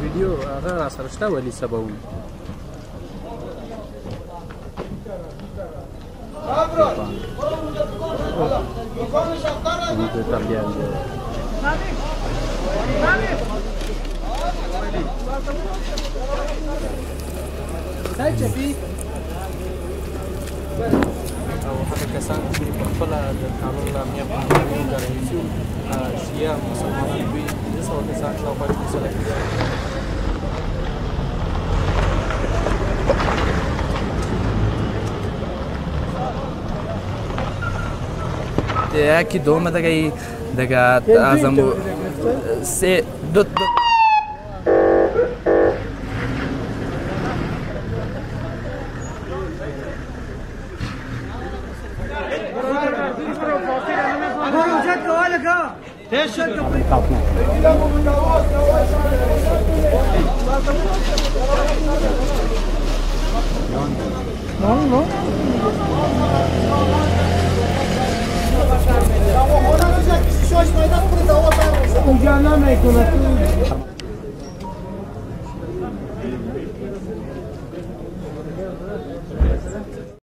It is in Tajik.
ویډیو هغه را سره شته ولي سبا وي. او هغه کسان چې په خپله د کابل امنیه قومندانۍ اداره شیعه مسلمانان دوی 500 کسان شاوخوا نیول کېږي. یکی دوم دیگه دیگه ازمو سه دو دو No, no.